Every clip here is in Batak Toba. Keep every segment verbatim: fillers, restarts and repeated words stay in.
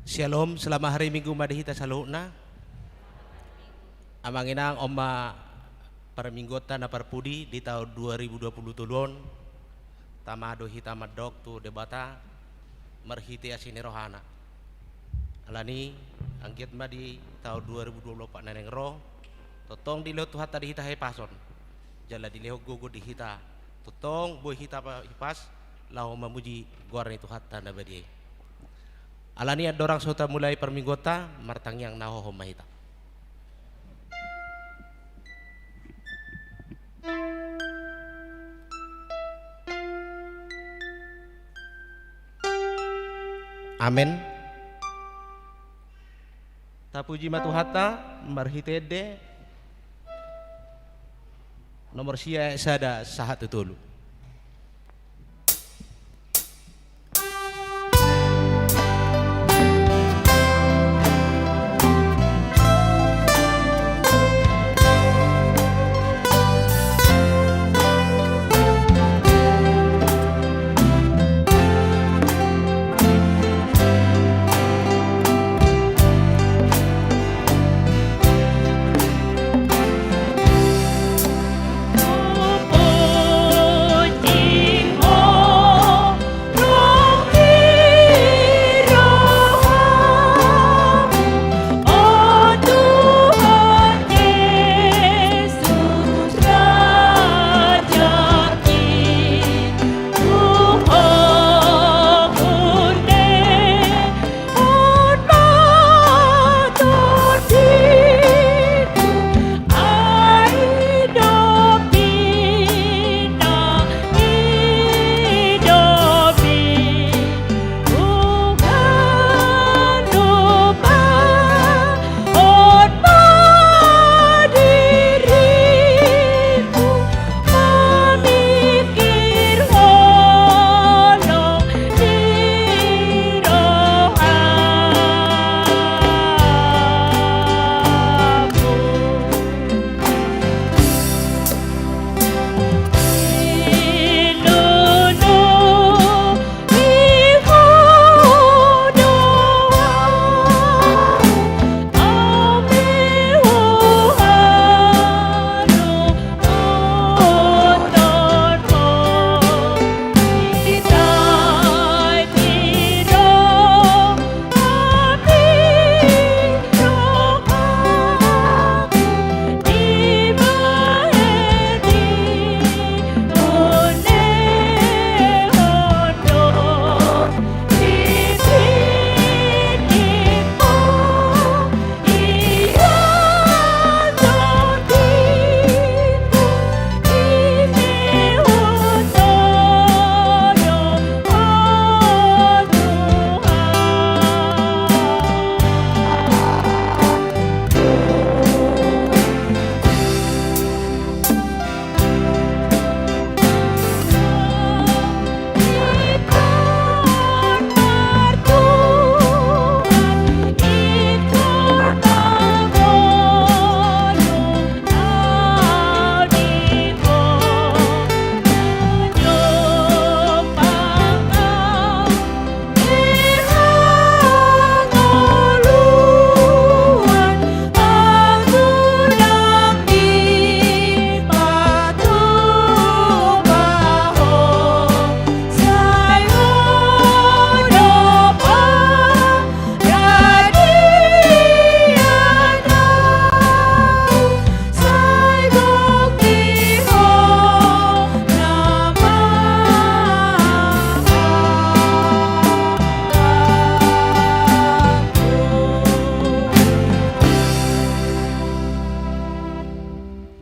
Syalom, selamat hari Minggu ma di hita saluhutna. Amang inang, on ma parmingguonta na parpudi di taon dua ribu dua puluh tolu on. Tama do hita mandok tu Debata marhite asi ni rohana. Alani, anggiat ma di taon dua ribu dua puluh opat na naeng ro, tongtong dilehon Tuhanta di hita hahipason, jala dilehon gogo di hita, tongtong boi hita pa-, hipas laho mamuji goar ni Tuhanta na badia i. Alani, andorang so tamulai parmingguonta, martangiang na hohom ma hita. Amen. Tapuji ma Tuhanta marhite ende. Nomor sia, ayat sada sahat tu tolu.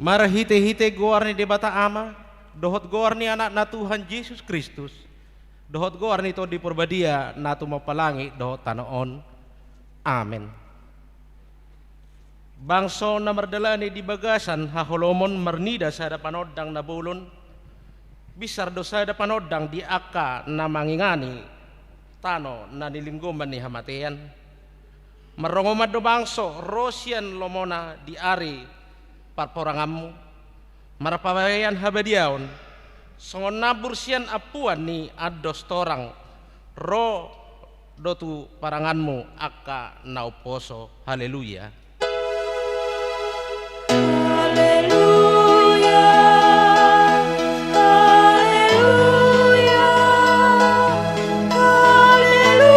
Marhitehite goar ni Debata Ama, dohot goar ni Anakna Tuhan Jesus Kristus, dohot goar ni Tondi Parbadia na tumompa langit dohot tano on. Amen. Bangso na mardalani di bagasan haholomon marnida sada panondang na bolon, binsar do sada panondang di angka na mangingani tano na nilinggoman ni hamatean. Marrongoman do bangso ro sian lomona di ari parporanganmu, marpapaean habadiaon, songon nambur sian ampuan ni andos torang, ro do tu paranganmu angka na umposo. Haleluya. Haleluya, haleluya, haleluya.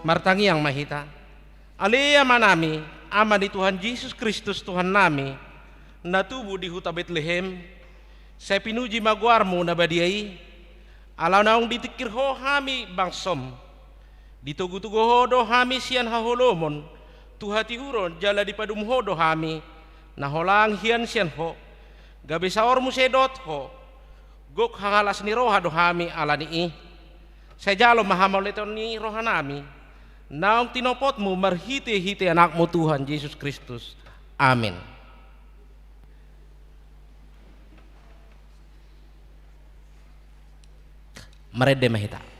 Martangiang ma hita. Ale Amanami, Ama ni Tuhan Jesus Kristus Tuhannami, na tubu di huta Betlehem, sai pinuji ma goarmu na badia i, ala naung ditingkir ho hami bangsom. Ditogutogu ho do hami sian haholomon, tu hatiuron jala dipadum ho do hami, na holang hian sian ho, gabe saor muse dohot ho, gok hangalas ni roha do hami ala ni i. Sai jalo ma hamauliateon ni rohanami, naung tinopotmu marhitehite Anakmu Tuhan Jesus Kristus. Amin. Marende ma hita.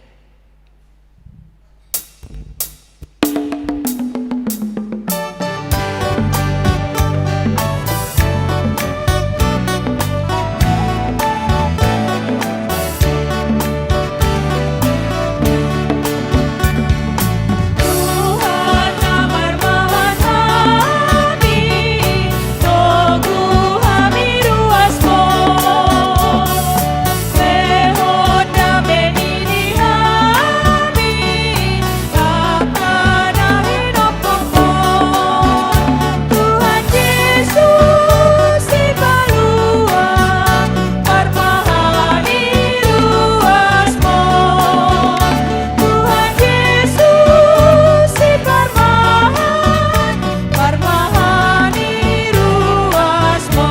Parmahan ni ruasmu.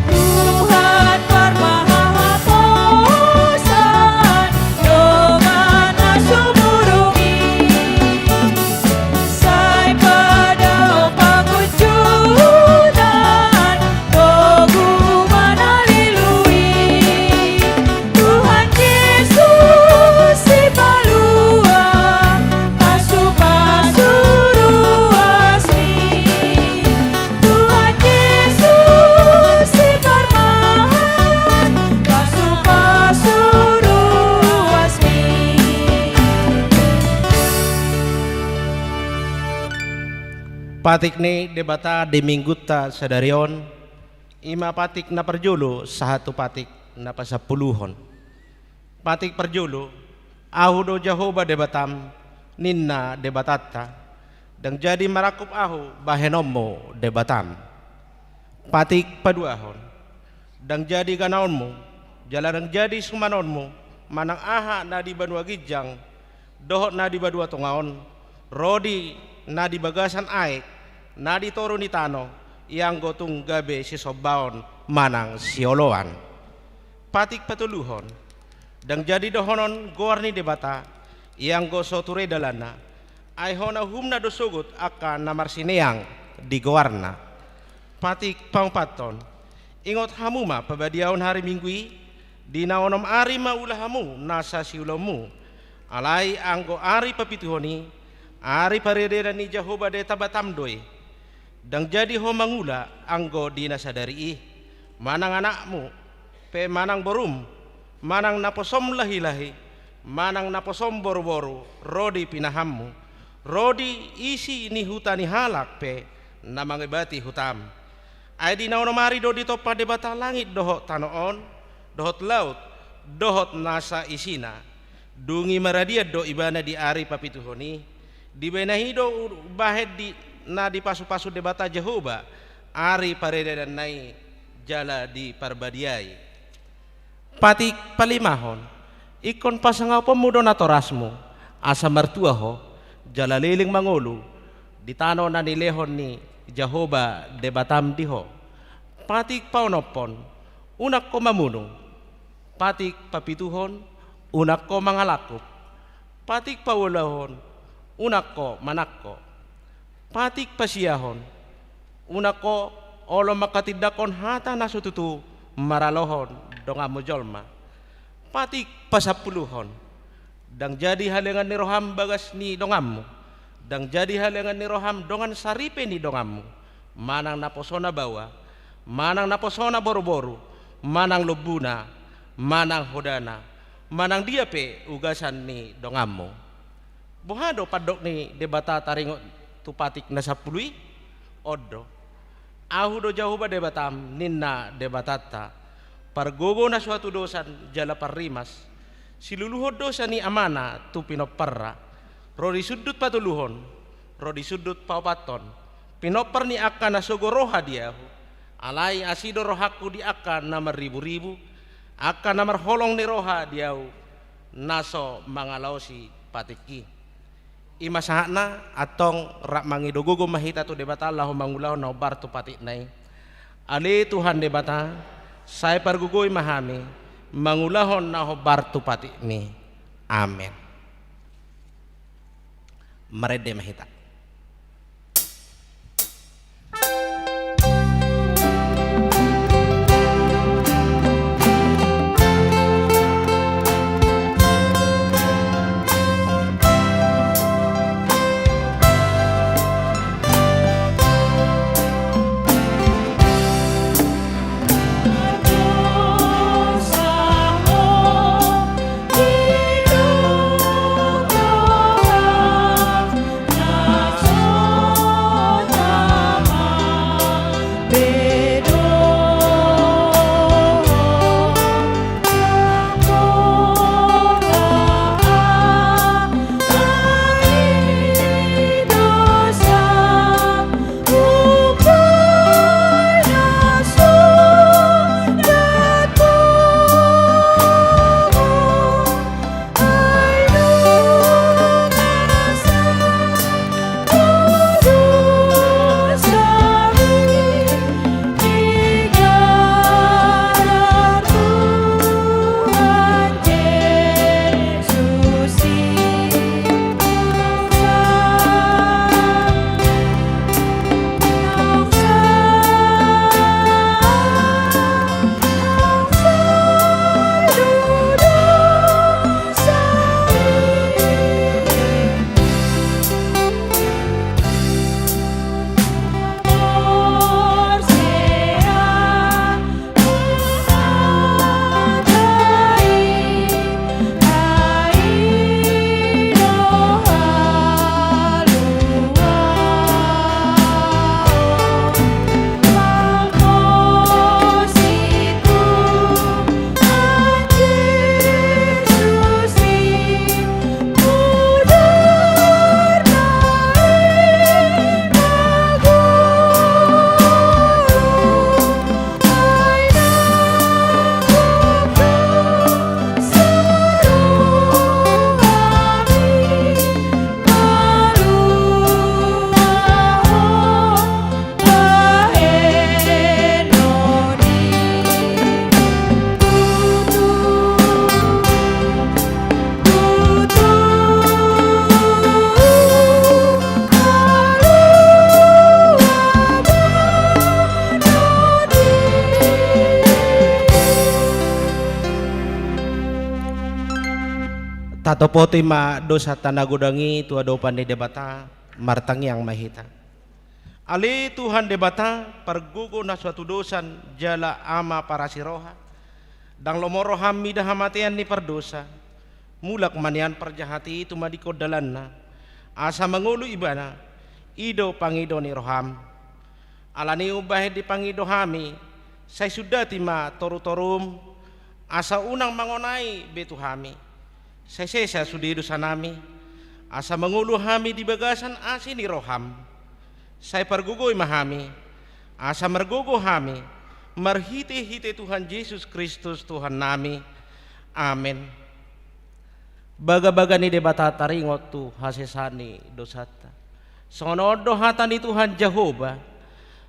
Tuhan parmahan haposan dongan na sumurung i. Sai pada pangunjunan togu manalului. Tuhan Jesus sipalua pasupasu ruasmi. Tuhan Jesus siparmahan pasupasu ruasmi. Patik ni Debata di minggunta sadari on, i ma patik na parjolo sahat tu patik na pasampuluhon. Patik parjolo, Ahu do Jahowa Debatam, ninna Debatanta, ndang jadi marangkup Ahu bahenonmu Debatam. Patik paduahon, ndang jadi ganaonmu, jala ndang jadi sumanonmu, manang aha na di banua ginjang, dohot na di banua tonga on, ro di na di bagasan aek, na di toru ni tano, ianggo tung gabe sisombaon manang sioloan. Patik patoluhon, ndang jadi dohonon goar ni Debata, ianggo so ture dalanna, ai hona uhumna do sogot angka na marsineang di goarna. Patik paompathon, ingot hamu ma pabadiaon ari Minggu i, di na onom ari ma ula hamu nasa siulaonmu. Alai anggo ari papituhon i, ari paridanan ni Jahowa Debatam do i. Ndang jadi ho mangula anggo di na sadari i, manang anakmu, pe manang borum, manang naposom lahilahi, manang naposom boruboru, ro di pinahanmu, ro di isi ni huta ni halak pe na mangebati hutam. Ai di na onom ari do ditompa Debata langit dohot tano on, dohot laut, dohot nasa isina. Dung i maradian do ibana di ari papituhon i, dibahen i do umbahen di na dipasupasu Debata Jahowa ari paridananna i jala diparbadiai. Patik palimahon, ingkon pasangaponmu do natorasmu, asa martua ho, jala leleng mangolu di tano na nilehon ni Jahowa Debatam di ho. Patik paonomhon, unang ho mamunu. Patik papituhon, unang ho mangalangkup. Patik paualuhon, unang ho manangko. Patik pasiahon, unang ho olo manghatindanghon hata na so tutu maralohon donganmu jolma. Patik pasampuluhon, ndang jadi halengan ni roham bagas ni donganmu, ndang jadi halengan ni roham dongan saripe ni donganmu, manang naposona baoa, manang naposona boruboru, manang lombuna, manang hodana, manang dia pe ugasan ni donganmu. Boha do pandok ni Debata taringot tu patik na sampulu i? On do: Ahu do Jahowa Debatam, ninna Debatanta, pargogo na so hatudosan jala parrimas, siluluhon dosa ni amana tu pinomparna, ro di sundut patoluhon, ro di sundut paopathon, pinompar ni angka na sogo roha di Ahu. Alai asi do rohangku di angka na marriburibu, angka na marholong ni roha di Ahu, na so mangalaosi patik i. I ma sahatna. Antong rap mangido gogo ma hita tu Debata laho mangulahon na hombar tu patikna i. Ale Tuhan Debata, sai pargogoi ma hami mangulahon na hombar tu patikmi. Amen. Marende ma hita. Tatopoti ma dosanta na godang i tu adopan ni Debata. Martangiang ma hita. Ale Tuhan Debata, pargogo na so hatudosan jala Ama parasi roha, ndang lomo roham mida hamatean ni pardosa. Mulak ma nian parjahat i tumadingkon dalanna, asa mangolu ibana. I do pangido ni roham. Alani i umbahen dipangido hami, sai sundati ma torutorum, asa unang mangonai be tu hami. Sai sesa sude dosanami, asa mangolu hami di bagasan asi ni roham. Sai pargogoi ma hami, asa margogo hami, marhitehite Tuhan Jesus Kristus Tuhannami. Amen. Bagabaga ni Debata taringot tu hasesaan ni dosanta. Songon on do hata ni Tuhan Jahowa: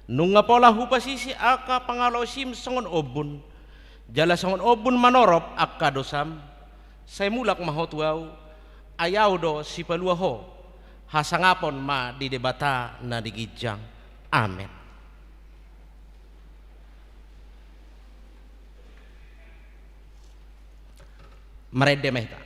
Nunga pola hupasisi angka pangalaosim songon ombun, jala songon ombun manorop angka dosam. Sai mulak ma ho tu Ahu, ai Ahu do sipalua ho. Hasangapon ma di Debata na di ginjang. Amen. Marende ma hita.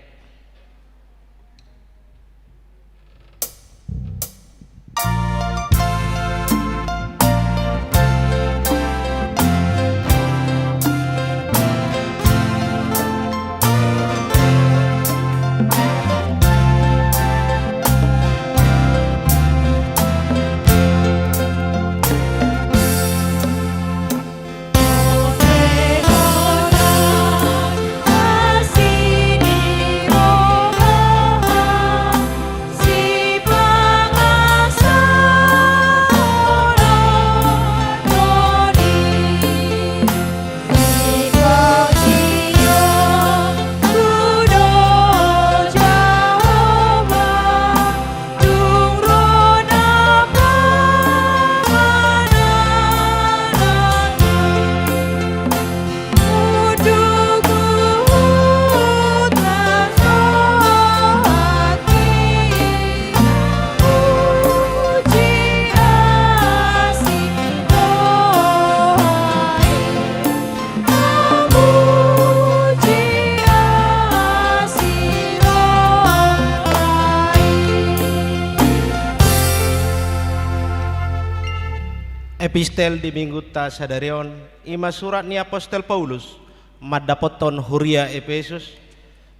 Epistel di Minggunta sadari on, i ma surat ni apostel Paulus mandapothon huria Epesus,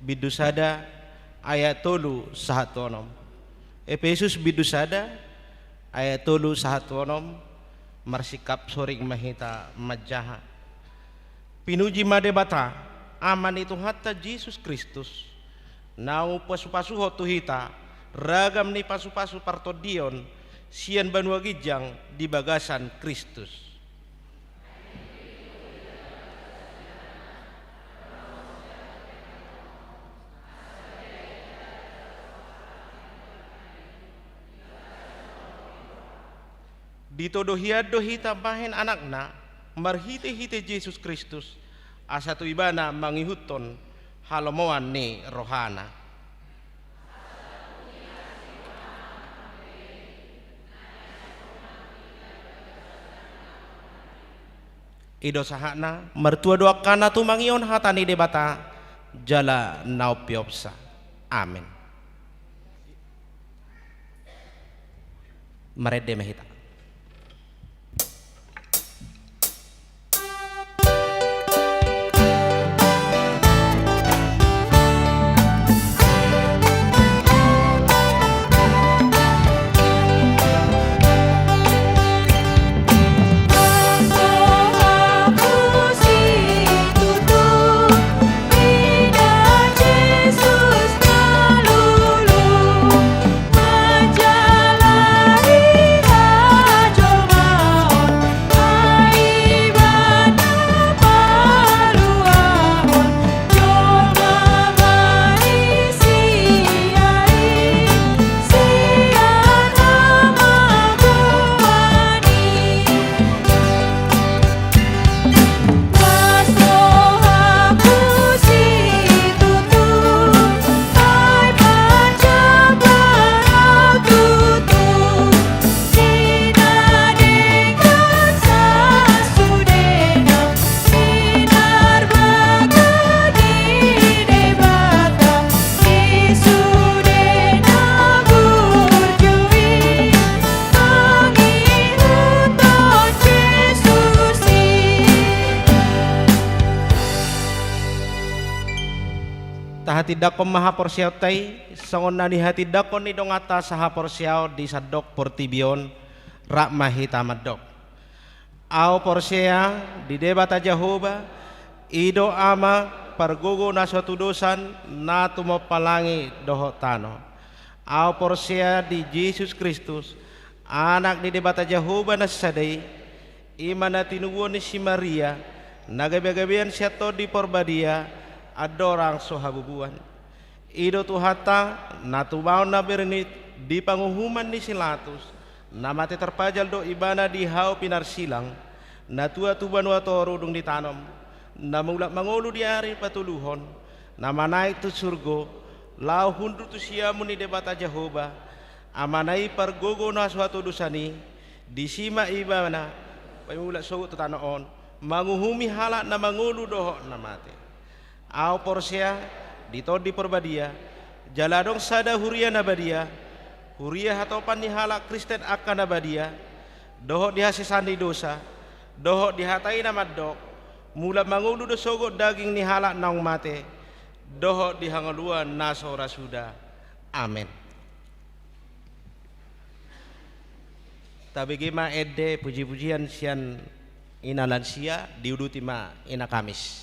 bindu sada, ayat tolu sahat tu onom. Epesus bindu sada, ayat tolu sahat tu onom. Marsingkap soring ma hita manjaha. Pinuji ma Debata, Ama ni Tuhanta Jesus Kristus, naung umpasupasuhon tu hita ragam ni pasupasu partondion sian banua ginjang di bagasan Kristus. Ditodo hian do hita bahen anakna marhitehite Jesus Kristus, asa tu ibana mangihuthon halomoan ni rohana. I do sahatna. Martua do angka na tumangihon hata ni Debata jala na umpeopsa. Amen. Marende ma hita. Tahatindangkon ma haporseaonta i, songon na nihatindangkon ni donganta sahaporseaon di sandok portibi on. Rap ma hita mandok. Ahu porsea di Debata Jahowa, i do Ama pargogo na so hatudosan, na tumompa langit dohot tano. Ahu porsea di Jesus Kristus, Anak ni Debata Jahowa na sada i, i ma na tinubuan ni si Maria, na gabegabean sian Tondi Porbadia, andorang so habubuan. I do Tuhanta, na tumaon na bernit di panguhuman ni si Latus, na mate tarpajal do ibana di hau pinarsilang, na tua tu banua toru dung ditanom, na mulak mangolu di ari patoluhon, na manaek tu surgo, laho hundul tu siamun ni Debata Jahowa, Amana i pargogo na so hatudosan i, disi ma ibana, paimulak sogot tu tano on, manguhumi halak na mangolu dohot na mate. Ahu porsea di Tondi Porbadia, jala adong sada huria na badia, huria hatopan ni halak Kristen angka na badia, dohot di hasesaan ni dosa, dohot di hata i na mandok, mulak mangolu do sogot daging ni halak naung mate, dohot di hangoluan na so ra suda. Amen. Tabege ma ende pujipujian sian ina lansia, diuduti ma ina Kamis.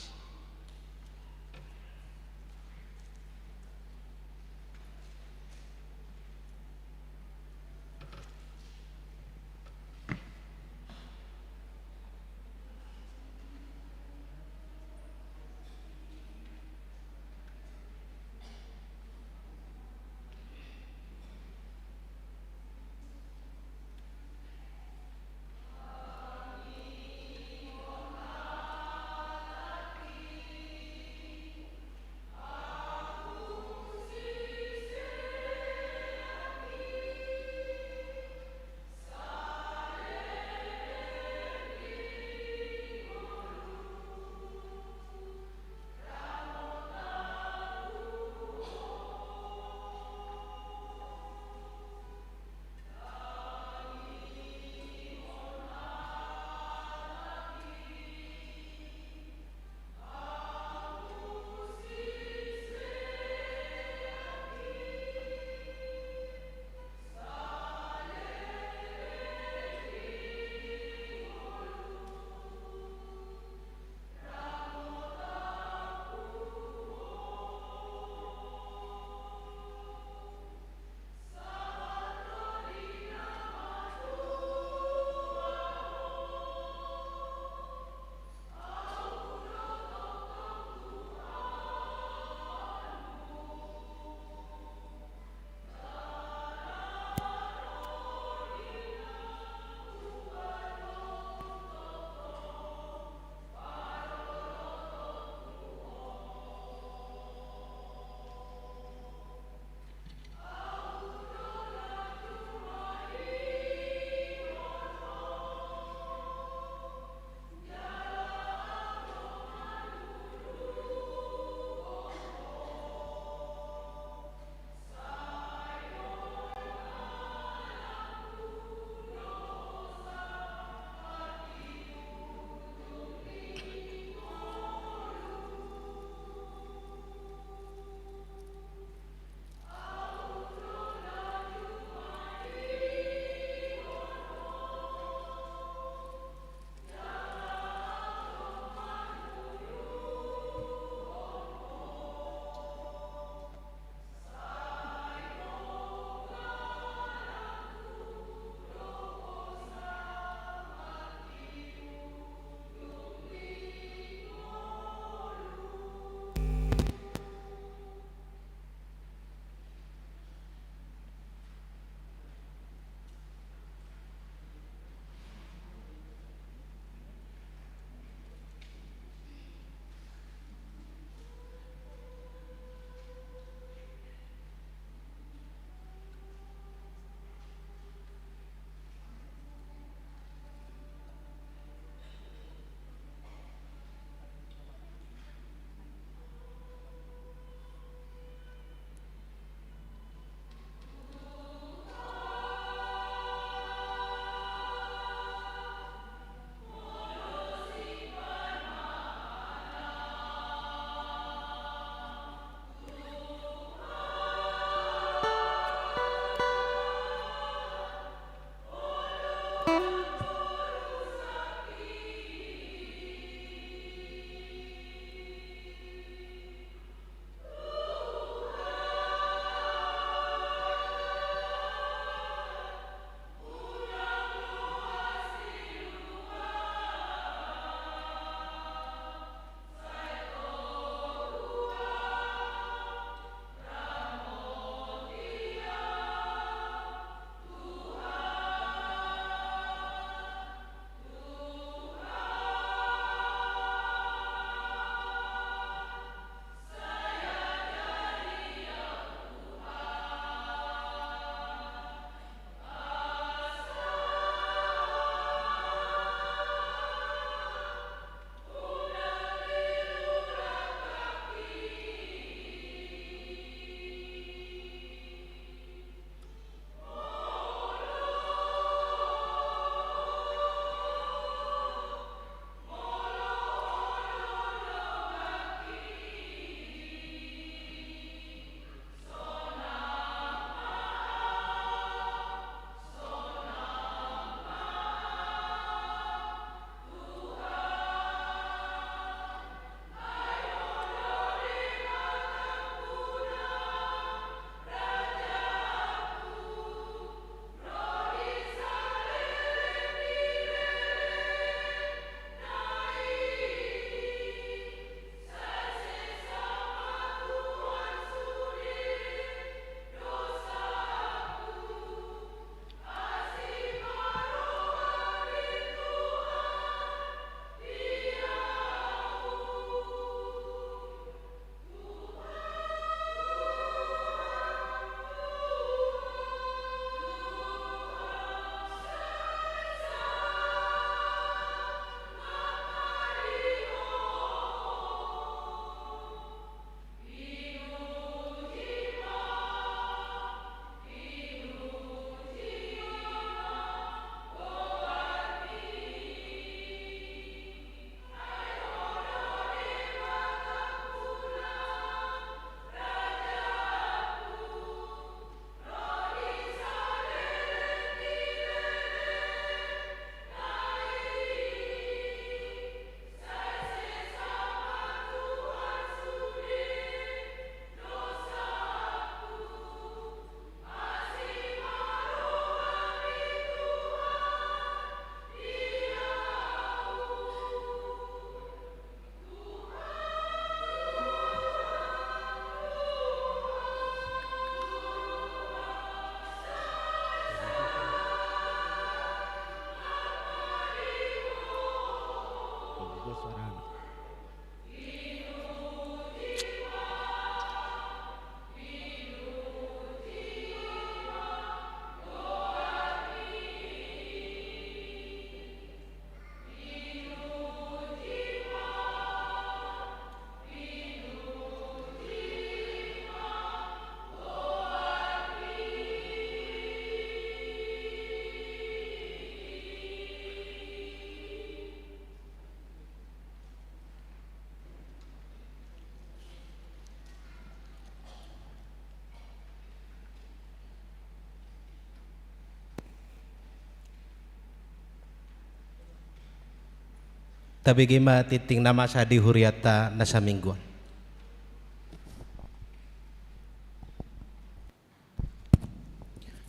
Tabege ma tingting na masa di hurianta na saminggu on.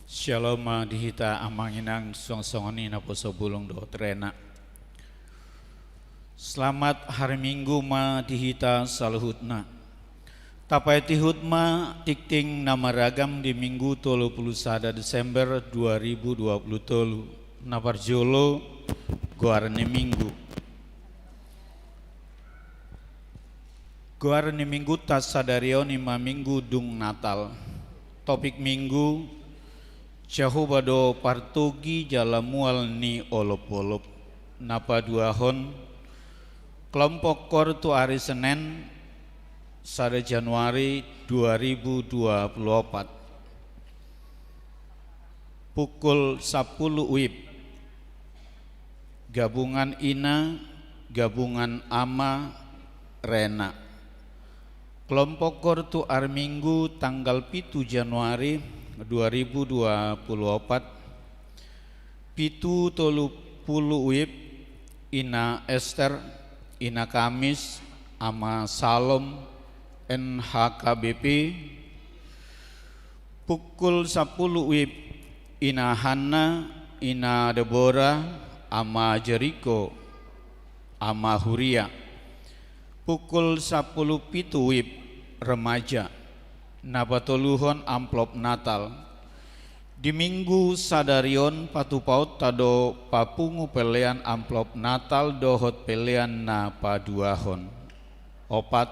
Syalom ma di hita amang inang, suang songon i naposo bulung dohot rena. Selamat hari Minggu ma di hita saluhutna. Tapaihutihut ma tingting na maragam di Minggu tolu pulu sada Desember dua ribu dua pulu tolu. Na parjolo, goar ni Minggu. Goar ni Minggunta sadari on i ma Minggu dung Natal. Topik Minggu: Jahowa do partogi jala mual ni olopolop. Na paduahon, kelompok KOR tu ari Senen, sada Januari dua ribu dua pulu opat. Pukul sampulu WIB, gabungan ina, gabungan ama, rena. Kelompok KOR tu ari Minggu tanggal pitu Januari dua ribu dua pulu opat, pitu tolu pulu WIB, ina Ester, ina Kamis, ama Salom, N H K B P. Pukul sampulu WIB, ina Hanna, ina Debora, ama Jeriko, ama huria. Pukul sampulu pitu WIB, remaja. Na patoluhon, amplop Natal. Di Minggu sadari on patupaonta do papungu pelean amplop Natal dohot pelean na paduahon. Opat,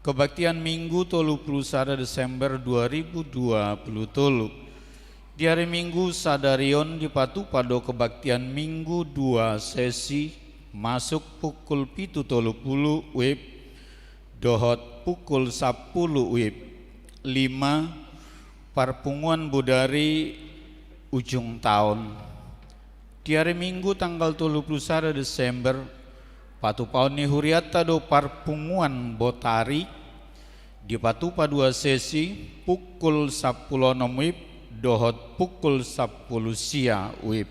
kebaktian Minggu tolu pulu sada Desember dua ribu dua pulu tolu. Di ari Minggu sadari on dipatupa do kebaktian Minggu dua sesi, masuk pukul pitu tolu pulu WIB dohot pukul sampulu WIB. Lima, parpunguan bodari ujung taon. Di ari Minggu tanggal tolu pulu sada Desember, patupaon ni hurianta do parpunguan botari, dipatupa dua sesi, pukul sampulu onom WIB dohot pukul sampulu sia WIB.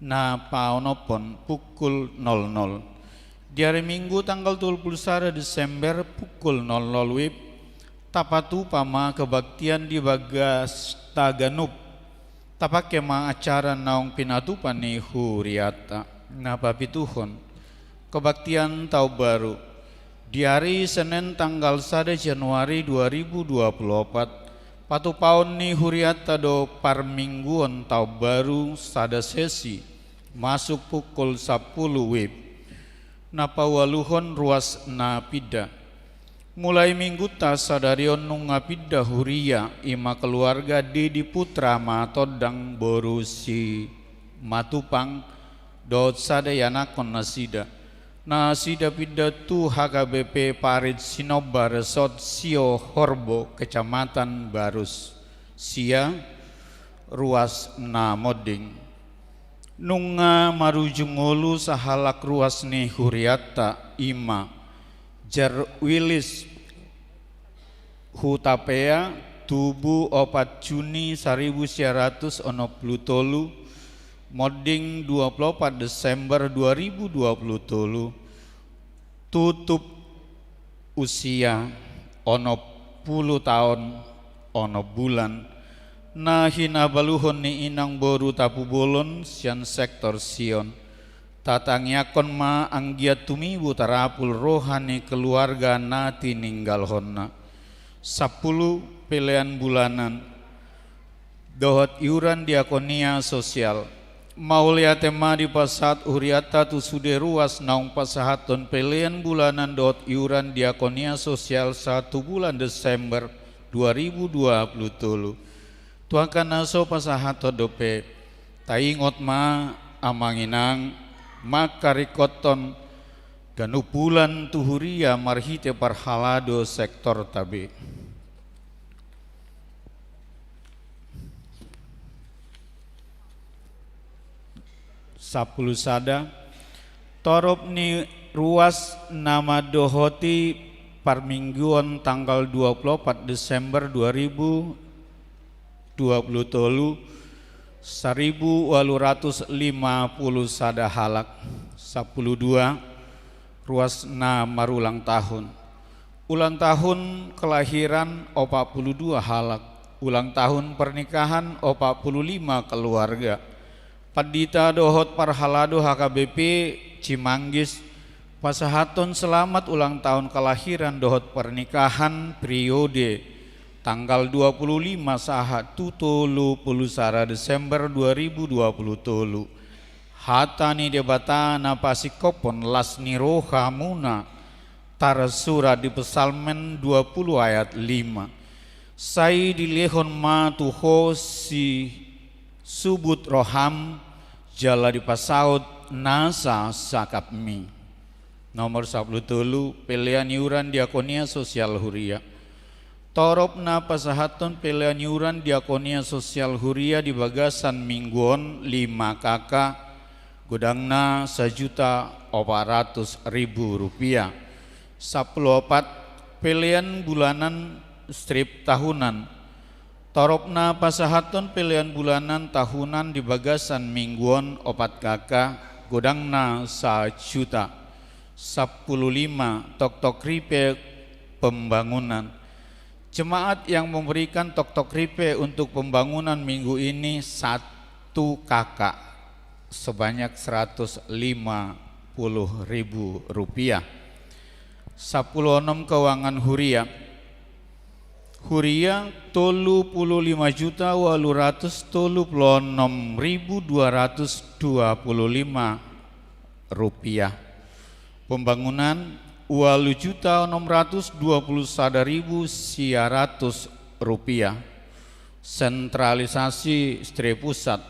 Na paonomhon pukul nol nol. Di ari Minggu tanggal tolu pulu sada Desember pukul nol nol WIB, tapatupa ma kebaktian di bagasta ganup. Tapangke ma acara naung pinatupa ni hurianta. Na papituhon, kebaktian taon baru. Di ari Senen tanggal sada Januari dua ribu dua pulu opat, patupaon ni hurianta do parmingguon taon baru sada sesi, masuk pukul sampulu WIB. Na paualuhon, ruas na pinda. Mulai Minggunta sadari on nunga pinda huria, i ma keluarga Dedi Putra Matondang boru Simatupang dohot sada ianakhon nasida. Nasida pinda tu H K B P Parit Sinomba, Resort Sio Horbo, Kecamatan Barus. Sia, ruas na monding. Nunga marujung ngolu sahalak ruas ni hurianta, i ma Jar Wilis Hutapea, tubu opat Juni saribu sia ratus onom pulu tolu, monding dua pulu opat Desember dua ribu dua pulu tolu, tutup usia onom pulu taon onom bulan, na hinabaluhon ni inang boru Tapubolon sian sektor Sion. Tatangiangkon ma anggiat tumibu tarapul roha ni keluarga na tininggalhonna. Sampulu, pelean bulanan dohot iuran diakonia sosial. Mauliate ma dipasahat hurianta tu sude ruas naung pasahathon pelean bulanan dohot iuran diakonia sosial sahat tu bulan Desember dua ribu dua pulu tolu. Tu angka na so pasahathon dope, taingot ma amang inang, mangkaringkothon ganup bulan tu huria marhite parhalado sektorta be. Sampulu sada. Torop ni ruas na mandohoti parmingguon tanggal dua pulu opat Desember dua ribu dua pulu tolu, saribu ualu ratus lima pulu sada halak. Sampulu dua. Ruas na marulang tahun. Ulang tahun kelahiran opat puluh dua halak. Ulang tahun pernikahan opat puluh lima keluarga. Pandita dohot parhalado H K B P Cimanggis pasahathon selamat ulang tahun kelahiran dohot pernikahan periode tanggal dua puluh lima sahat tu tolu puluh sada Desember dua ribu dua puluh tolu. Hata ni Debata na pasingkophon las ni rohamuna, tarsurat di Psalmen dua puluh ayat lima. Sai dilehon ma tu ho sisubut roham, jala dipasaut nasa sangkapmi. Nomor sampulu tolu, pelean iuran diakonia sosial huria. Torop na pasahathon pelean iuran diakonia sosial huria di bagasan minggu on lima K K, godangna sajuta opat ratus ribu rupiah. Sampulu opat, pelean bulanan strip tahunan. Torop na pasahathon pelean bulanan tahunan di bagasan minggu on opat K K, godangna sajuta. Sampulu lima, toktok ripe pembangunan. Jemaat yang memberikan toktok ripe untuk pembangunan minggu ini satu K K, sebanyak seratus lima puluh ribu rupiah. Sampulu onom, keuangan huria. Huria, tolu puluh lima juta ualu ratus tolu puluh onom ribu dua ratus dua puluh lima rupiah. Pembangunan, ualu juta onom ratus dua puluh sada ribu sia ratus rupiah. Sentralisasi strip pusat,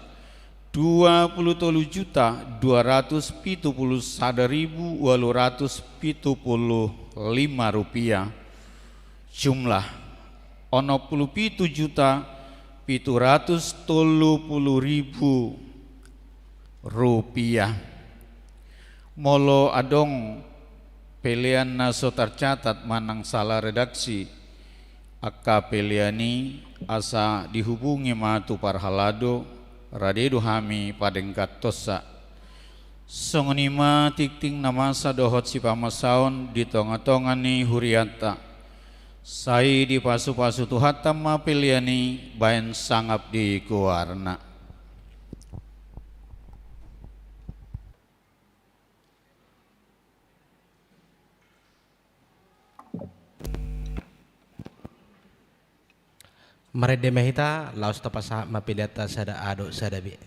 dua puluh tolu juta dua ratus pitu puluh sada ribu ualu ratus pitu puluh lima rupiah. Jumlah, onom puluh pitu juta pitu ratus tolu puluh ribu rupiah. Molo adong pelean na so tercatat manang salah redaksi angka pelean i, asa dihubungi ma tu parhalado, rade do hami padengganhonsa. Songon i ma tingting na masa dohot sipamasaon di tongatonga ni hurianta. Sai dipasupasu Tuhanta ma pelean i bahen sangap di goarna. Marende ma hita, laos tapasahat ma peleanta sada A dohot sada B.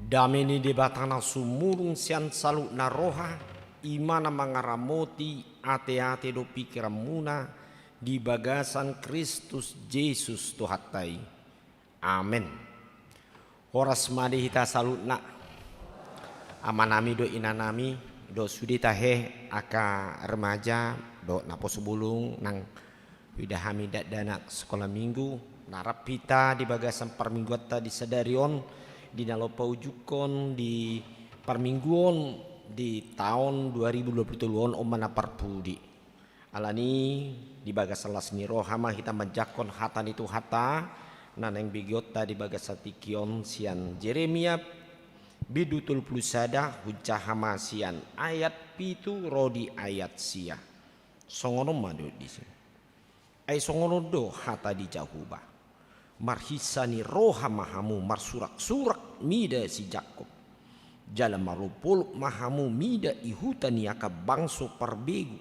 Dame ni Debata na sumurung sian saluhutna roha, i ma na mangaramoti ateate dohot pingkiranmuna di bagasan Kristus Jesus Tuhanta i. Amen. Horas ma di hita saluhutna. Amanami dohot inanami, dohot sude tahe angka remaja dohot naposo bolon nang huida hami dakdanak sekolah minggu, na rap hita di bagasan parmingguanta di sadari on, di na laho paujungkon di parmingguon di taon dua ribu dua puluh tolu on, on ma na parpudi. Alani, di bagasan las ni roha ma hita manjangkon hata ni Tuhanta, na naeng begeonta di bagasan tingki on sian Jeremia, bindu tolu pulu sada, hunjaha ma sian ayat pitu ro di ayat sia. Songon on ma do disi. Ai songon on do hata ni Jahowa: Marhinsa ni roha ma hamu marsuraksurak mida si Jakkob, jala marolopolop ma hamu mida di huta ni angka bangso parbegu.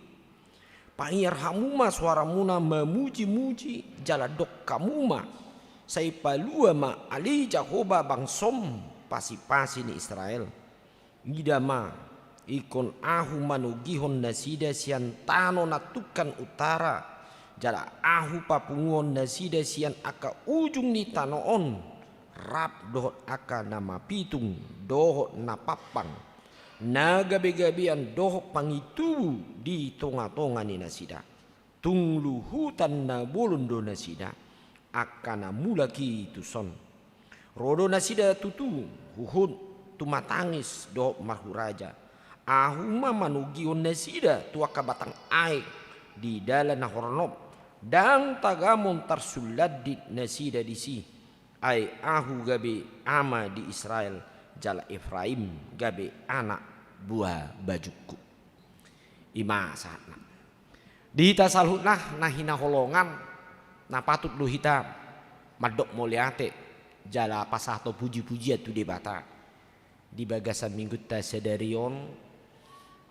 Paingot hamu ma soaramuna mamujimuji, jala dok hamu ma: Sai palua ma ale Jahowa bangsom, pasipasi ni Israel. Ida ma, ingkon Ahu manogihon nasida sian tano na tungkan utara, jala Ahu papunguhon nasida sian angka ujung ni tano on, rap dohot angka na mapitung dohot na pampang, na gabegabean dohot pangintubu di tongatonga ni nasida. Tung luhutan na bolon do nasida, angka na mulak i tuson. Ro do nasida tutu huhut tumatangis dohot marhuraja. Ahu ma manogihon nasida tu angka batang aek di dalan na hornop, ndang tagamon tarsullandit nasida disi. Ai Ahu gabe ama di Israel, jala Efraim gabe anak buha bajungku. I ma sahatna. Di hita saluhutna na hinaholongan, na patut do hita mandok mauliate jala pasahathon pujipujian tu Debata di bagasan minggunta sadari on,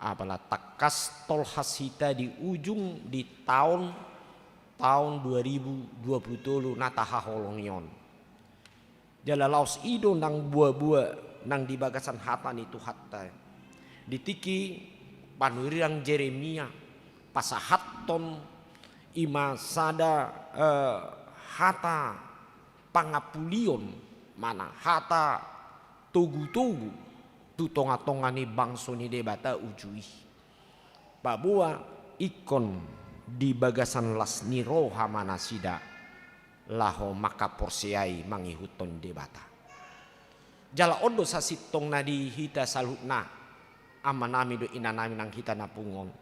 apala tangkas tolhas hita di ujung di taon, taon dua ribu dua puluh tolu na tahaholongi on. Jala laos i do nang boaboa nang di bagasan hata ni Tuhanta. Di tingki panurirang Jeremia pasahathon i ma sada, eh, hata pangampulion, manang hata togutogu tu tongatonga ni bangso ni Debata uju i. Paboa ingkon di bagasan las ni roha ma nasida laho mangkaporseai mangihuthon Debata. Jala on do sasintongna di hita saluhutna, amanami dohot inanami nang hita na pungu on.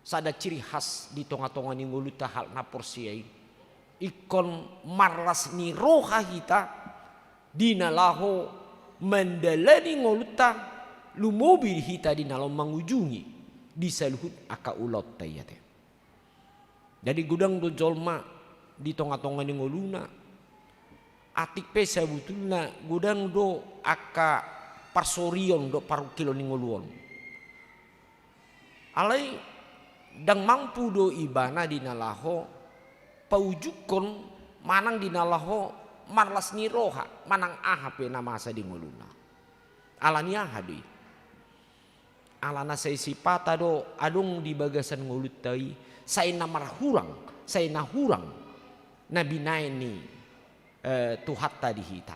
Sada ciri khas di tongatonga ni ngolunta halak na porsea i, ingkon marlas ni roha hita di na laho mandalani ngolunta, lumobi hita di na laho mangujungi di saluhut angka ulaonta i ate. Jadi godang do jolma di tongatonga ni ngoluna, atik pe sabutulna godang do angka parsorion dohot parungkilon ni ngolu on. Alai ndang mampu do ibana di na laho paujungkon manang di na laho marlas ni roha manang aha pe na masa di ngoluna. Alani aha do i? Alana sai sipata do adong di bagasan ngolunta i sai na marhurang, sai na hurang na binahen ni, eh, Tuhanta di hita.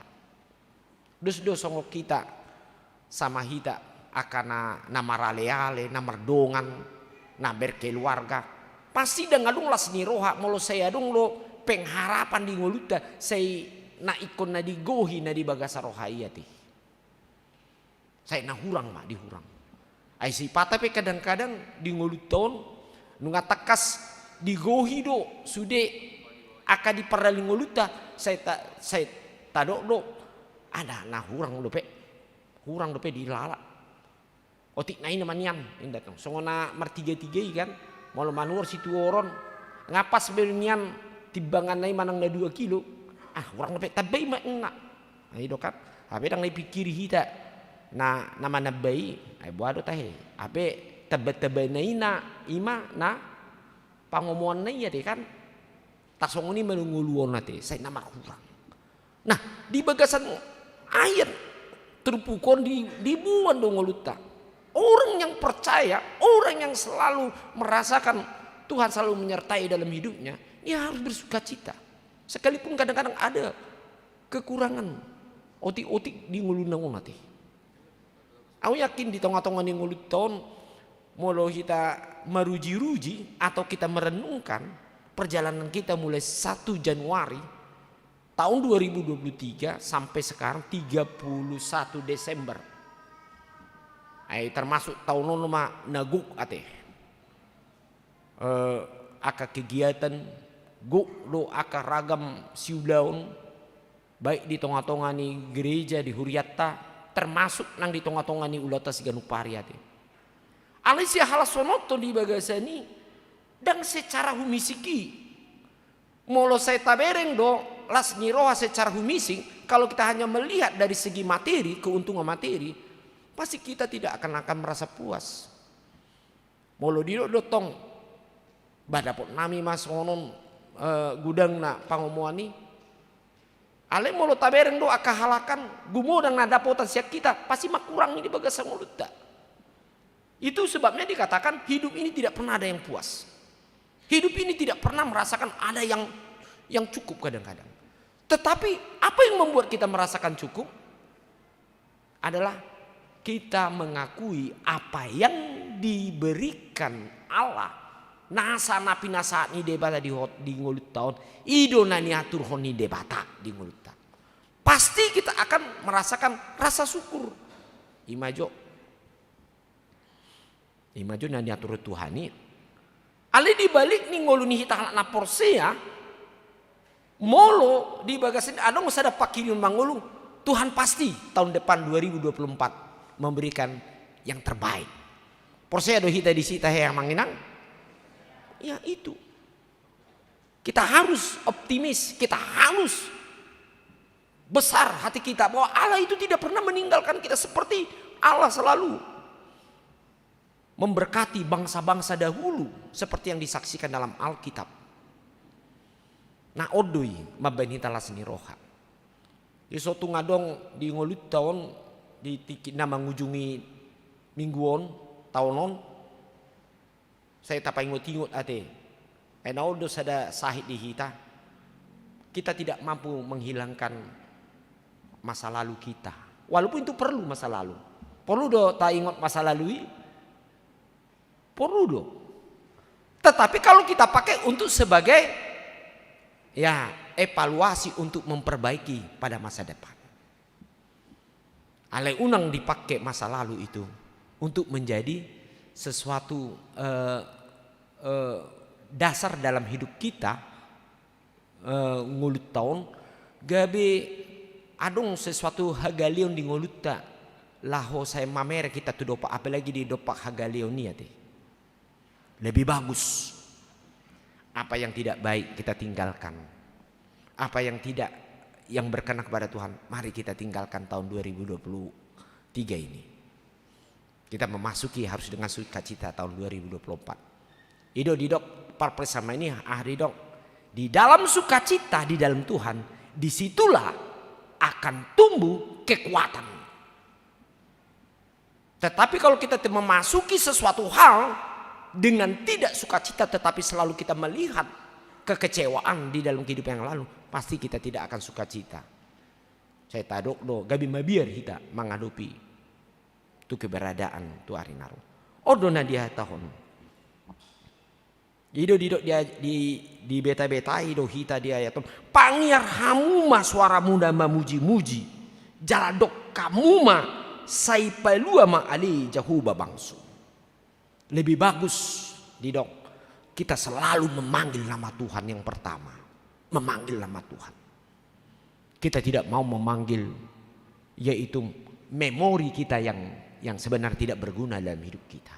Dos do songon hita, sama hita, angka na, na maraleale, na mardongan, na berkeluarga. Pasti ndang adong las ni roha molo sai adong do pengharapan di ngolunta, sai na ingkon na digohi na di bagasan roha i ate. Sai na hurang ma dihurang. Ai sipata pe kadangkadang di ngolunta on, nunga tangkas digohi do sude angka di pardalan ni ngolunta, sai ta, sai tadok do, ada na hurang dope. Hurang dope dilala. Otik na i nama nian, inda tong. Songon na martigatiga i kan, molo manuhor situhoron, nga pas be nian timbanganna i manang na dua kilo. Ah, hurang dope, tamba i ma ninna. Nah, i do kan. Hape ndang na dipingkiri hita na, na manamba i, ai boha do tahe. Hape tambatamba na i na, i ma na pangomoanna i ate kan. Tarsongon i ma do ngolu on ate, sai na marhurang. Nah, di bagasan ayat turpuk on di, diboan do ngolunta. Orang yang percaya, orang yang selalu merasakan Tuhan selalu menyertai dalam hidupnya, dia harus bersukacita. Sekalipun kadang-kadang ada kekurangan otik-otik di ngoluna on ate. Au yakin di tonga-tonga ni ngolunta on, molo hita maruji-ruji atau kita merenungkan perjalanan kita mulai satu Januari tahun dua ribu dua puluh tiga sampai sekarang tiga puluh satu Desember. Ai termasuk taon on ma na gok ate. Eh, angka kegiatan, gok do angka ragam siulaon, baik di tonga-tonga ni gereja, di huriatta, termasuk nang di tonga-tonga ni ulaonta siganup ari ate. Alai sihalashononta di bagasan i, ndang secara humisik i. Molo sai tabereng do las ni roha secara humisik, kalau kita hanya melihat dari segi materi, keuntungan materi, pasti kita tidak akan, akan merasa puas. Molo didok do tong, bah, dapot nami ma songon on, eh, gudangna pangomoan i. Alai molo tabereng do angka halakan, gumodang na dapotan sian hita, pasti mangkurang i di bagasan ngolunta. Itu sebabnya dikatakan hidup ini tidak pernah ada yang puas. Hidup ini tidak pernah merasakan ada yang, yang cukup kadang-kadang. Tetapi apa yang membuat kita merasakan cukup? Adalah kita mengakui apa yang diberikan Allah. Nasa na pinasahat ni Debata di hot-, di ngolunta on, i do na niaturhon ni Debata di ngolunta. Pasti kita akan merasakan rasa syukur. Ima jo. Ima jo na niatur Tuhan i. Alai di balik ni ngolu ni hita halak na porsea, molo di bagasan i adong sada pangkirimon mangolu, Tuhan pasti tahun depan dua ribu dua puluh empat memberikan yang terbaik. Porsea do hita disi tahe, Amang Inang? Ya, itu. Kita harus optimis, kita harus besar hati kita bahwa Allah itu tidak pernah meninggalkan kita, seperti Allah selalu memberkati bangsa-bangsa dahulu seperti yang disaksikan dalam Alkitab. Nah, on do i mambahen hita las ni roha. Di so tung adong di ngolunta on di tingki na mangujungi minggu on, taon on, sai tapaingot-ingot ate. Ai na on do sada sahit di hita. Kita tidak mampu menghilangkan masa lalu kita. Walaupun itu perlu masa lalu. Perlu do taingot masa lalu i? Perlu do. Tetapi kalau kita pakai untuk sebagai, ya, evaluasi untuk memperbaiki pada masa depan. Alai unang dipake masa lalu itu untuk menjadi sesuatu, eh, eh, dasar dalam hidup kita, eh, ngolunta on, gabe adong sesuatu hagaleon di ngolunta, laho sai mamereng hita tu dompak, apalagi di dompak hagaleon i ate. Lebih bagus. Apa yang tidak baik kita tinggalkan. Apa yang tidak, yang berkenan kepada Tuhan, mari kita tinggalkan tahun dua ribu dua puluh tiga ini. Kita memasuki harus dengan sukacita tahun dua ribu dua puluh empat. I do didok parpres sama ini, ah, didok, di dalam sukacita di dalam Tuhan, disitulah akan tumbuh kekuatan. Tetapi kalau kita te-, memasuki sesuatu hal dengan tidak sukacita, tetapi selalu kita melihat kekecewaan di dalam kehidupan yang lalu, pasti kita tidak akan sukacita. Sai tadok do, gabe mabiar hita mangadopi tu keberadaan tu ari na ro. On do na dihatahon. I do didok di, di, dibeta-betai do hita di ayat on. Pangiar hamu ma soaramuna mamuji-muji. Jala dok hamu ma, sai palua ma ale Jahowa bangso. Lebih bagus didok kita selalu memanggil nama Tuhan yang pertama. Memanggil nama Tuhan. Kita tidak mau memanggil, yaitu memori kita yang, yang sebenarnya tidak berguna dalam hidup kita.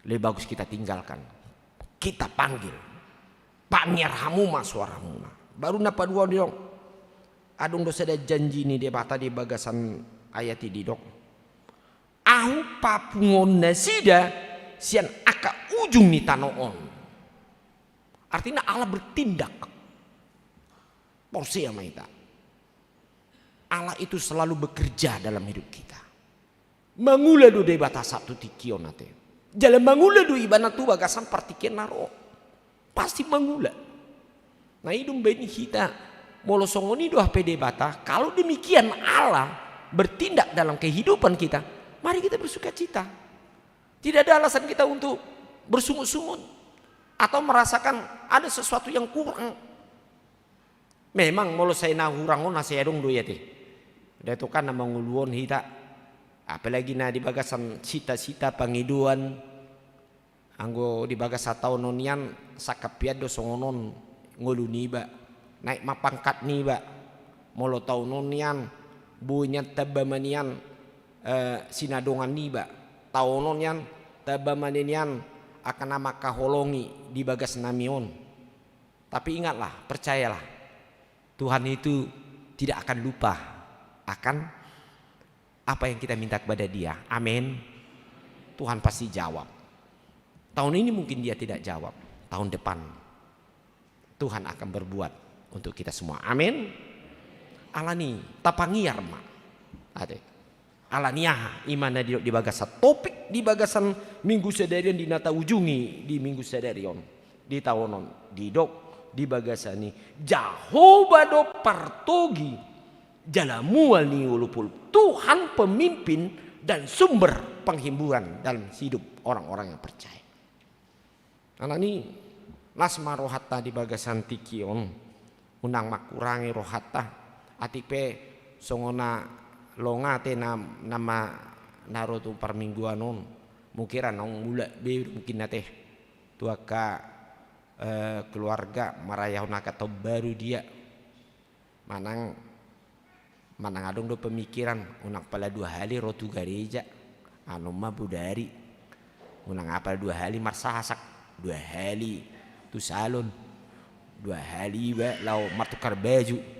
Lebih bagus kita tinggalkan. Kita panggil. Pangiar hamu ma soaramuna. Baru na paduahon didok. Adong do sada janji ni Debata di bagasan ayat i didok. Ahu papunguhon nasida sian angka ujung ni tano on. Artinya Allah bertindak. Porsea ma hita. Allah itu selalu bekerja dalam hidup kita. Mangula do Debata sahat tu tingki on ate. Jala mangula do Ibana tu bagasan partingkian na ro. Pasti mangula. Nah, i do umbahen hita, molo songon i do hape Debata, kalau demikian Allah bertindak dalam kehidupan kita, mari kita bersukacita. Tidak ada alasan kita untuk bersungut-sungut atau merasakan ada sesuatu yang kurang. Memang molo sai na hurang on na sai adong do i ate. Datokan na mangoluhon hita. Apalagi na di bagasan cita-cita, pangidoan. Anggo di bagasan taon on nian, sangkap pian do songon on ngolu niba. Naik ma pangkat niba. Molo taon on nian, boi nian tamba ma nian, eh, sinadongan niba. Taon on nian, tamba ma nian angka na mangkaholongi di bagas nami on. Tapi ingatlah, percayalah, Tuhan itu tidak akan lupa akan apa yang kita minta kepada Dia. Amin. Tuhan pasti jawab. Tahun ini mungkin Dia tidak jawab, tahun depan Tuhan akan berbuat untuk kita semua. Amin. Alani, tapangiar ma. Ate. Alani aha? I ma na didok di bagasan topik, di bagasan minggu sadari on, di na taujungi di minggu sadari on, di taon on, didok di bagasan i, Jahowa do partogi jala mual ni olopolop. Tuhan pemimpin dan sumber penghiburan dalam hidup orang-orang yang percaya. Alani, las ma rohanta di bagasan tingki on, unang mangkurangi rohanta. Atik pe songon na longa ate na, nama na ro tu parmingguan on, mungkin ra naung mulak be mungkin ate tu angka, eh, keluarga marayahon angka taon baru dia. Manang, manang adong do pemikiran, unang pala dua hali ro tu gareja, anon ma bodari. Unang apala dua hali marsasak, dua hali tu salon, dua hali iba laho martukar baju.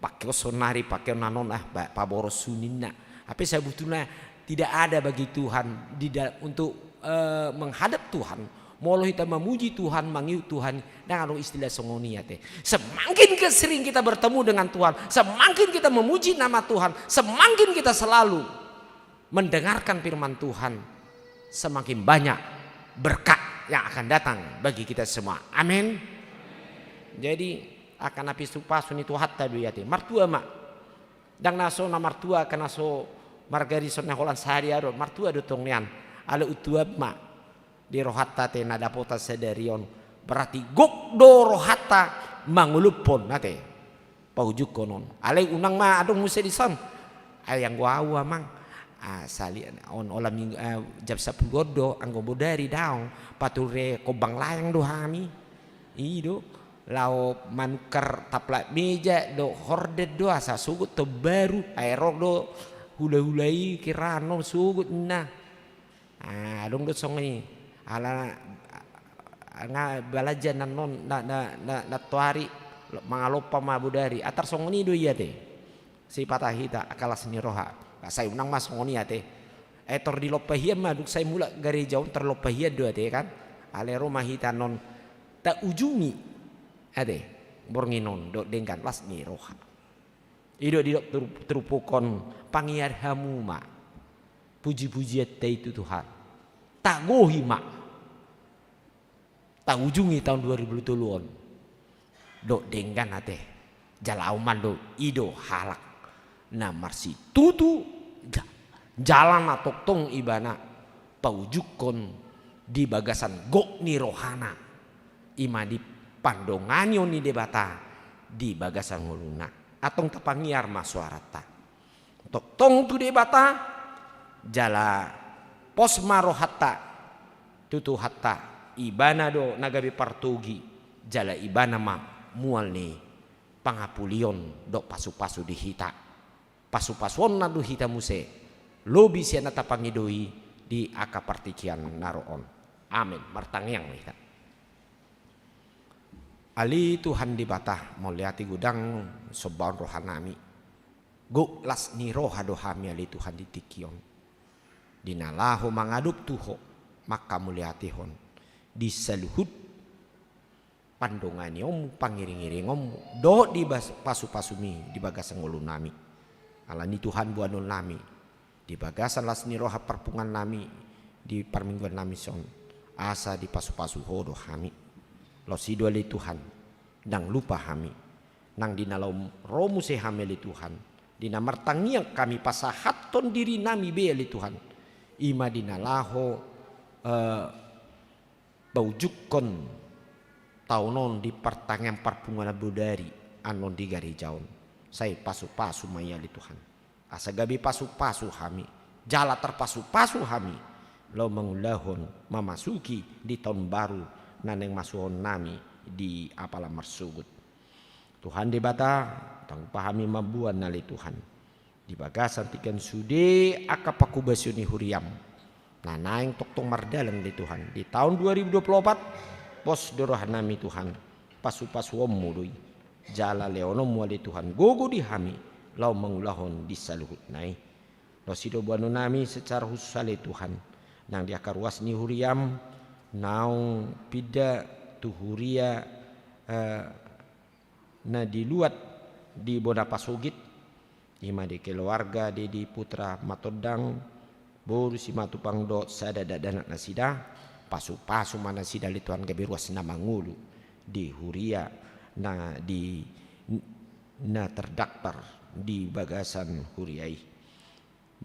Pakeon saonari, pakeon anon, ah, ba-, paboros suninna. Hape sabutulna tidak ada bagi Tuhan di da-, untuk, eh, menghadap Tuhan. Molo hita mamuji Tuhan, mangihut Tuhan, ndang adong istilah songon i ate. Semakin ke-, sering kita bertemu dengan Tuhan, semakin kita memuji nama Tuhan, semakin kita selalu mendengarkan firman Tuhan, semakin banyak berkat yang akan datang bagi kita semua. Amin. Jadi, angka na pasupasu ni Tuhanta do i ate. Martua ma. Ndang na so na martua angka na so margari songon na holan sahari ate, martua do tong nian. Alai untuan ma di rohanta ate na dapotan sadari on. Berarti gok do rohanta mangolophon ate, paujungkon on. Alai unang ma adong muse dison. Ai anggo au amang, ah, sali on ola minggu, ah, jam sampulu on do, anggo bodari daong, pature kombang layang do hami. I do, laho manukar taplak meja do, horden do, asa sogot taon baru, ai ro do hula-hula i, kira anon sogot ninna. Ah, adong do songon i. Ala, nga balanja na non, na, na, na, na toari, mangalompa ma bodari. Atar songon i do i ate. Sipata hita angka las ni roha. Sai unang ma songon i ate. Eh, tor dilompa hian ma, dung sai mulak gareja on tor lompa hian do ate kan. Alai ro ma hita non taujungi ate borngin on dohot denggan, las ni roha. I do didok turpuk on, pangiar hamu ma puji-pujianta i tu Tuhan. Tagohi ma. Taujungi taon dua ribu dua pulu tolu on dohot denggan ate. Jala au mandok, i do halak na marsitutu ja-, jala na tongtong ibana paujungkon di bagasan gok ni rohana. I ma di pandonganion ni Debata di bagasan ngoluna. Antong tapangiar ma soaranta. Tongtong tu Debata, jala pos ma rohanta tu Tuhanta, ibana do na gabe partogi, jala ibana ma mual ni pangapulion dohot pasupasu di hita. Pasupasuonna do hita muse, lobi sian na tapangido i di angka partingkian na ro on. Amin. Martangiang ma hita. Ale Tuhan Debata, mauliate godang sombaon rohanami. Gok las ni roha do hami ale Tuhan di tingki on. Di na laho mangadop tu Ho, manghamauliatehon di saluhut pandonganionmu, pangiringiringonmu, dohot di bas-, pasupasumi di bagasan ngolunami. Alani Tuhan boanon nami di bagasan las ni roha parpunguan nami di parmingguan nami son, asa dipasupasu Ho do hami. Laos i do ale Tuhan, ndang lupa hami. Nang di na laho ro muse hami ale Tuhan, di na martangiang hami pasahathon diri nami be ale Tuhan, i ma di na laho, eh, paujukkon taon on di partangiangan parpunguan bodari annon di gareja on. Sai pasupasu ma i ale Tuhan, asa gabe pasupasu hami, jala tarpasupasu hami laho mangulahon, mamasuki di taon baru na naeng masuhonon nami di apala marsogot. Tuhan Debata, ndang lupa hami mamboan ale Tuhan di bagasan tingki on sude angka pangkobasion ni huriaM na naeng tongtong mardalan ale Tuhan di taon dua ribu dua puluh opat. Pos do roha nami Tuhan, pasupasuonMu do i, jala lehononMu ale Tuhan gogo di hami laho mangulahon di saluhutna i. Laos i do boanon nami secara khusus ale Tuhan, nang di angka ruas ni huriaM naung pinda tu huria, eh, na di luat di bona pasogit, i ma di keluarga Dedi Putra Matondang, boru Simatupang dohot sada dakdanak nasida. Pasupasu ma nasida ale Tuhan gabe ruas na mangolu di huria na di, na terdaftar di bagasan huria i.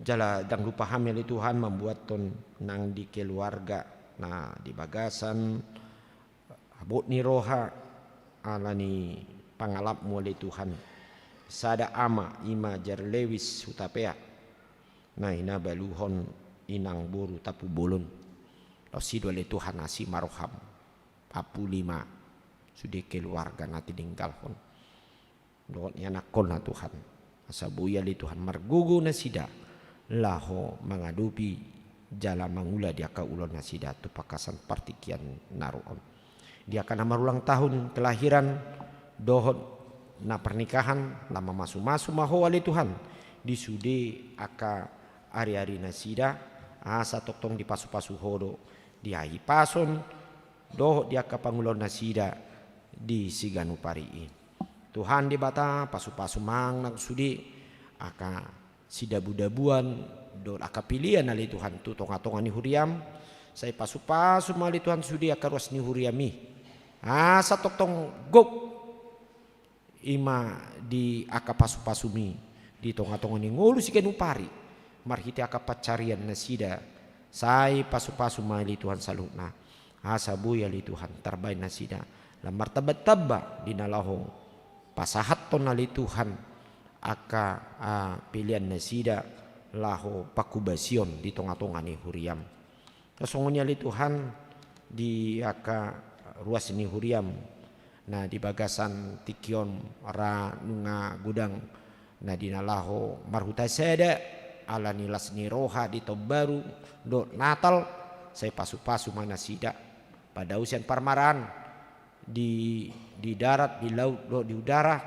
Jala ndang lupa hami ale Tuhan mamboathon nang di keluarga na di bagasan habot ni roha alani pangalapMu ale Tuhan. Sada ama i ma Jar Lewis Hutapea, na hinabaluhon inang boru Tampubolon. Laos i do ale Tuhan asi ma rohaM, ampuli ma sude keluarga na tininggalhon dohot ianakhonna Tuhan. Asa boi ale Tuhan margogo nasida laho mangadopi jala mangula di angka ulaonnasida tu bagasan partingkian na ro on. Di angka na marulang tahun kelahiran dohot na pernikahan, na mamasumasu ma Ho ale Tuhan di sude angka ariarinasida, asa tongtong dipasupasu Ho do di hahipason dohot di angka pangulaonnasida di siganup ari i. Tuhan Debata, pasupasu ma nang sude angka sidabudabuan dohot angka pelean ale Tuhan tu tongatonga ni huriaM. Sai pasupasu ma ale Tuhan sude angka ruas ni huriaM i, asa tongtong gok i ma di angka pasupasuMi di tongatonga ni ngolu siganup ari marhite angka pansarian nasida. Sai pasupasu ma ale Tuhan saluhutna, asa boi ale Tuhan tarbaen nasida lam martambatamba di na laho pasahathon ale Tuhan angka, ah, peleannasida laho pangkobasion di tongatonga ni huriaM. Songon i ale Tuhan di angka ruas ni huriaM na di bagasan tingki on ra nunga godang na di na laho marhuta sada alani las ni roha di taon baru dohot Natal. Sai pasupasu ma nasida, padao sian parmaraan di, di darat, di laut dohot di udara,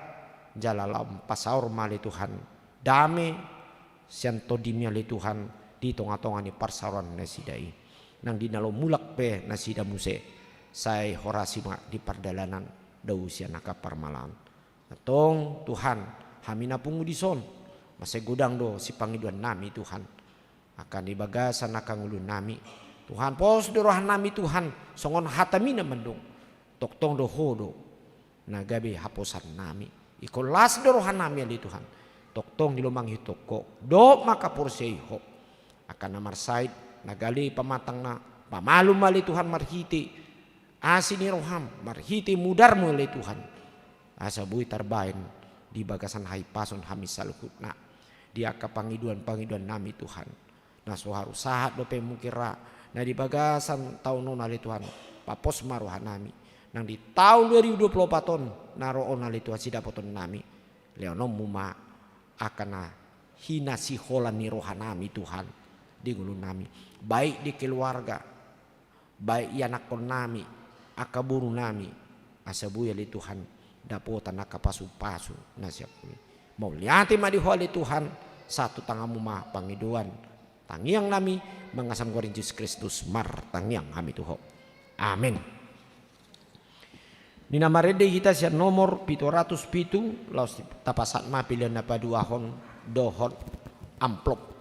jala lam pasaor ma ale Tuhan dame sian TondiMi ale Tuhan di tongatonga ni parsaoran nasida i. Nang di na laho mulak pe nasida muse, sai horasi ma di pardalanan dao sian angka parmalaan. Antong Tuhan, hami na pungu dison, mansai godang do sipangidoannami Tuhan, angka di bagasan angka ngolunami. Tuhan, pos do rohanami Tuhan, songon hataMi na mandok, tongtong do Ho do na gabe haposannami. Ingkon las do rohanami ale Tuhan, tongtong dilomangihon Ho dohot mangkaporseai Ho. Angka na marsahit na gale pamatangna, pamalum ale Tuhan marhite asi ni rohaM, marhite mudarMu ale Tuhan, asa boi tarbaen di bagasan hahipason hami saluhutna di angka pangidoanpangidoannami Tuhan. Na so haru sahat dope mungkin ra na di bagasan taon on ale Tuhan, papos ma rohanami nang di taon dua ribu dua puluh opat on na ro on ale Tuhan sidapotonnami. LehononMu ma angka na hinasiholan ni rohanami Tuhan di ngolunami, baik di keluarga, baik ianakhonnami, angka borunami, asa boi ale Tuhan dapotan angka pasupasu na sian Ho i. Mauliate ma di Ho ale Tuhan, sahat tu tanganMu ma pangidoan tangiangnami, mangasahon goar ni Jesus Kristus martangiang hami tu Ho. Amen. Ni na marende hita sian nomor pitu ratus pitu, laos tapasahat ma pelean na paduahon dohot amplop.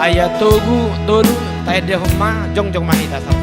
Ayat togu, tolu, taendehon ma, jongjong ma hita sahat.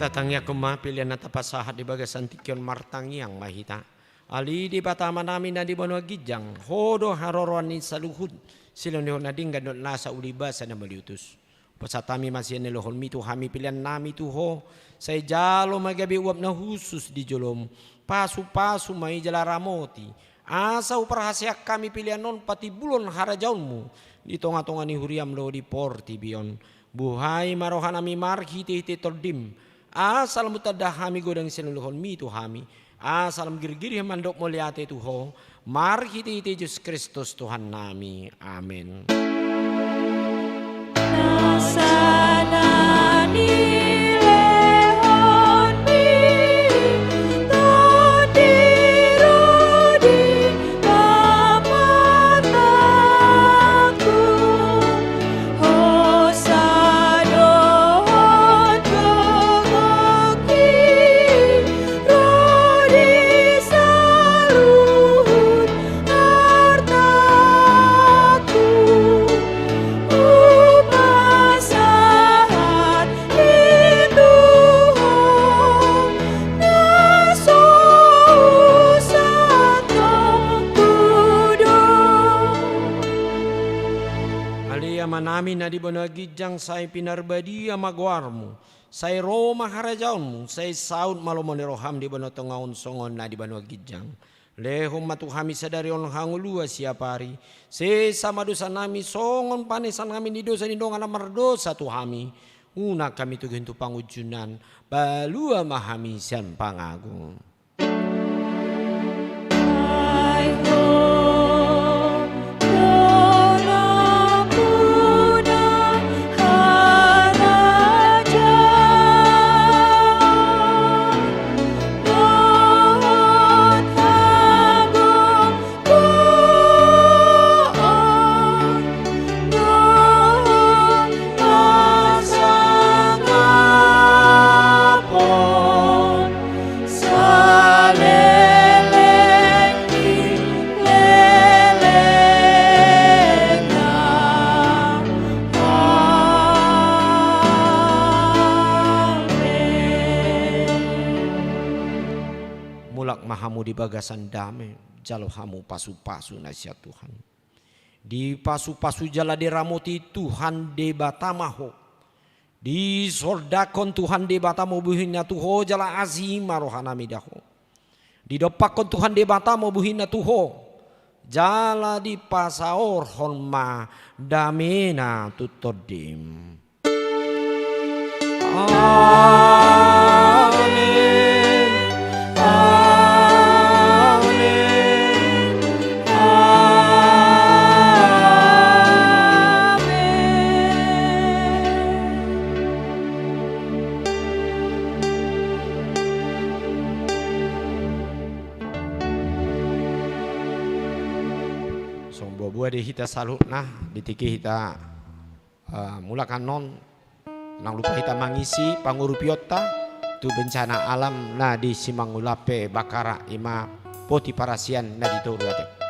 Tatangiangkon ma pelean na tapasahat di bagasan tingki on, martangiang ma hita. Ale Debata Amanami na di banua ginjang, Ho do haroroan ni saluhut silehonlehon na denggan dohot nasa uli basa na mauliutus. Pasahat hami ma sian na niloholmi tu hami peleannami tu Ho, sai jalo ma gabe uap na hushus di joloM. Pasupasu ma i jala ramoti, asa huparhaseang hami pelean on patimbulhon harajaonMu di tongatonga ni huriaM dohot di portibi on. Buhai ma rohanami marhitehite TondiM, asa lam tanda hami godang silehonlehonmi tu hami, asa lam girgir hami mandok mauliate tu Ho, marhitehite Jesus Kristus Tuhannami. Amen. Nasa na nilehonmi, Tondi ro di lapatanku. na di banua ginjang, sai pinarbadia ma goarmu, sai ro ma harajaonmu, sai saut ma lomo ni roham di banua tonga on songon na di banua ginjang. Lehon ma tu hami sadari on hangoluan siapari, sesa ma dosanami songon panesanami ni dosa ni dongan na mardosa tu hami. Unang hami togihon tu pangunjunan, palua ma hami sian pangago. Mulak ma hamu di bagasan dame, jalo hamu pasupasu na sian Tuhan. Dipasupasu jala diramoti Tuhan Debata ma ho. Disordakhon Tuhan Debata ma buhina tu ho jala asi ma rohanami da ho. Didompakhon Tuhan Debata ma buhina tu ho, jala dipasaorhon ma damena tu tondim. Amen. Amen. Amen. Songon buabua di hita saluhutna, di tingki hita eh, mulak annon, unang lupa hita mangisi pangurupionta tu bencana alam na di Simangula pe Bakara, i ma poti parasian na di toru ate.